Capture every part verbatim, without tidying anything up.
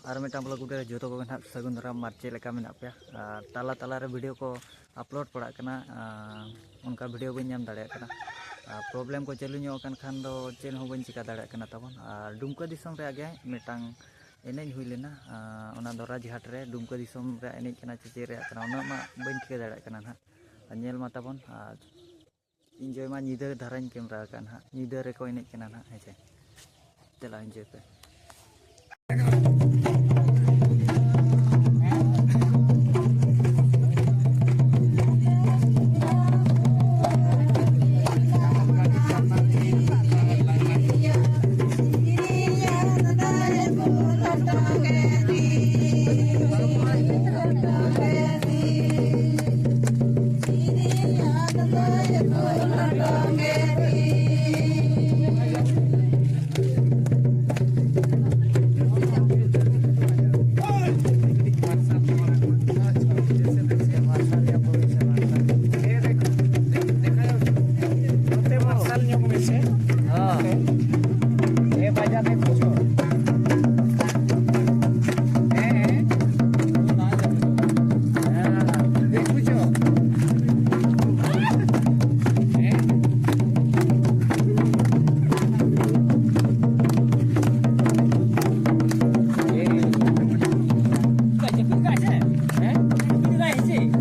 ᱟᱨ ᱢᱤᱫᱴᱟᱝ blog video ᱨᱮ ᱡᱚᱛᱚ ᱠᱚᱜᱮ ᱱᱟᱦᱟᱜ ᱥᱟᱹᱜᱩᱱ ᱫᱟᱨᱟᱢ᱾ ᱟᱨ ᱪᱮᱫ ᱞᱮᱠᱟ ᱢᱮᱱᱟᱜ ᱯᱮᱭᱟ? ᱟᱨ ᱛᱟᱞᱟ ᱛᱟᱞᱟ ᱨᱮ ᱵᱷᱤᱰᱤᱭᱳ ᱠᱚ ᱟᱯᱞᱳᱰ ᱯᱟᱲᱟᱜ ᱠᱟᱱᱟ, ᱟᱨ ᱚᱱᱠᱟ ᱵᱷᱤᱰᱤᱭᱳ ᱵᱟᱹᱧ ᱧᱟᱢ ᱫᱟᱲᱮᱭᱟᱜ ᱠᱟᱱᱟ᱾ ᱟᱨ ᱯᱨᱚᱵᱞᱮᱢ ᱠᱚ ᱪᱟᱹᱞᱩ ᱧᱚᱜ ᱟᱠᱟᱱ ᱠᱷᱟᱱ ᱫᱚ ᱪᱮᱫ ᱦᱚᱸ ᱵᱟᱹᱧ ᱪᱤᱠᱟ ᱫᱟᱲᱮᱭᱟᱜ ᱠᱟᱱᱟ ᱛᱟᱵᱚᱱ᱾ ᱟᱨ ᱰᱩᱢᱠᱟᱹ ᱫᱤᱥᱚᱢ ᱨᱮᱭᱟᱜ ᱜᱮ ᱢᱤᱫᱴᱟᱝ ᱮᱱᱮᱡ ᱦᱩᱭ ᱞᱮᱱᱟ, ᱟᱨ ᱚᱱᱟ ᱫᱚ ᱨᱟᱡᱽᱜᱷᱟᱴ ᱨᱮ᱾ ᱰᱩᱢᱠᱟᱹ ᱫᱤᱥᱚᱢ ᱨᱮᱭᱟᱜ ᱮᱱᱮᱡ ᱠᱟᱱᱟ ᱪᱮ ᱪᱮᱫ ᱨᱮᱭᱟᱜ ᱠᱟᱱᱟ, ᱩᱱᱟᱹᱜ ᱢᱟ ᱵᱟᱹᱧ ᱴᱷᱤᱠᱟᱹ ᱫᱟᱲᱮᱭᱟᱜ ᱠᱟᱱᱟ ᱱᱟᱦᱟᱜ᱾ ᱟᱨ ᱧᱮᱞ ᱢᱟ ᱛᱟᱵᱚᱱ, ᱟᱨ ᱤᱧ ᱡᱚᱭ ᱢᱟ ᱧᱤᱫᱟᱹ ᱫᱷᱟᱨᱟᱧ ᱠᱮᱢᱨᱟ ᱟᱠᱟᱫ ᱱᱟᱦᱟᱜ, ᱧᱤᱫᱟᱹ ᱨᱮᱠᱚ ᱮᱱᱮᱡ ᱠᱟᱱᱟ ᱱᱟᱦᱟᱜ, ᱦᱮᱸ ᱪᱮ? ᱪᱟᱞᱟᱣ ᱤᱧ ᱡᱚᱭ ᱯᱮ᱾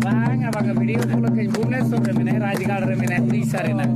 ᱵᱟᱝᱟ, ᱵᱟᱝᱟ, ᱵᱷᱤᱰᱤᱭᱳ ᱠᱚᱞ ᱟᱹᱠᱟᱹᱧ᱾ ᱵᱷᱩᱵᱽᱱᱮᱥᱚᱨ ᱨᱮ ᱢᱮᱱᱟᱭᱟ, ᱨᱟᱡᱽᱜᱟᱲ ᱨᱮ ᱢᱮᱱᱟᱭᱟ, ᱩᱲᱤᱥᱥᱟ ᱨᱮᱱᱟᱜ᱾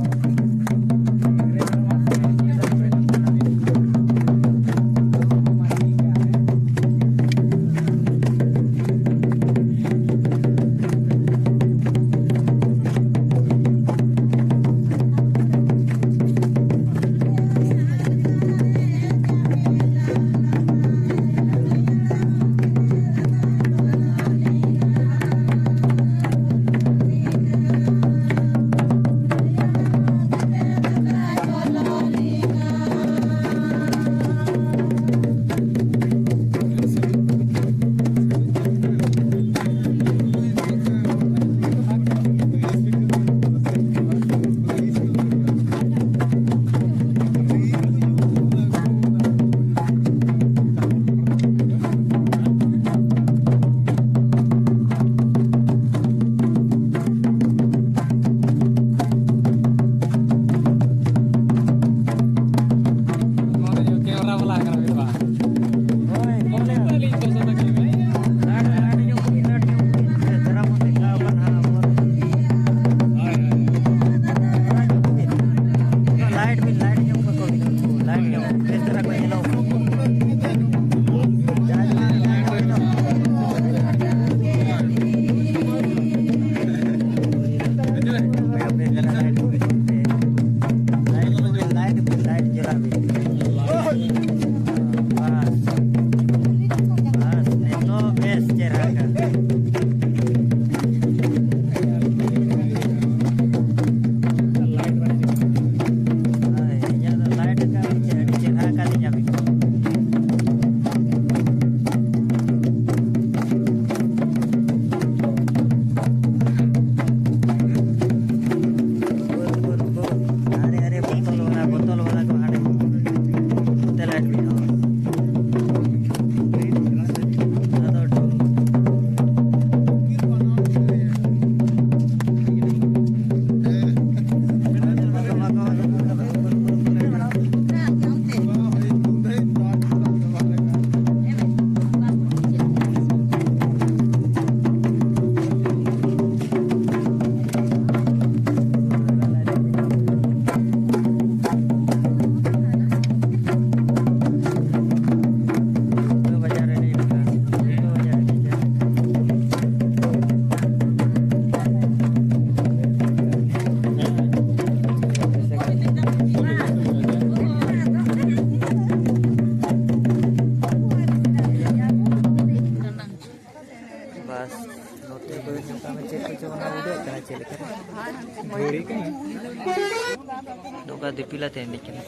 ᱱᱚᱝᱠᱟ ᱫᱤᱯᱤᱞ ᱟᱛᱮ ᱮᱱᱮᱡ ᱠᱟᱱᱟ᱾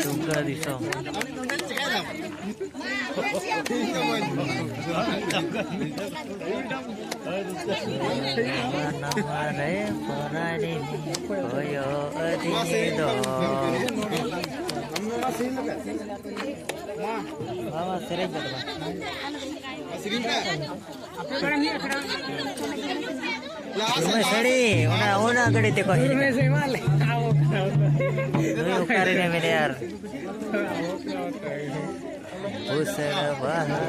ᱫᱩᱢᱠᱟ ᱫᱤᱥᱚᱢ᱾ ᱱᱟᱣᱟ ᱱᱟᱣᱟ ᱨᱮ ᱯᱚᱨᱟᱭᱱᱤ ᱠᱚᱭᱚᱜ ᱟᱹᱫᱤᱧ ᱫᱚ᱾ ᱢᱟ, ᱢᱟ, ᱥᱮᱨᱮᱧ ᱠᱟᱛᱮ ᱢᱟ᱾ ᱥᱮᱨᱮᱧ ᱠᱟᱛᱮ᱾ ᱥᱟᱹᱲᱤ, ᱚᱱᱟ, ᱚᱱᱟ ᱜᱟᱹᱰᱤ ᱛᱮᱠᱚ ᱦᱮᱡ ᱠᱟᱱᱟ᱾ ᱱᱩᱭ ᱚᱠᱟᱨᱮ ᱢᱮᱱᱟᱭᱟ? ᱵᱩᱥᱟᱹᱲ ᱵᱟᱦᱟ᱾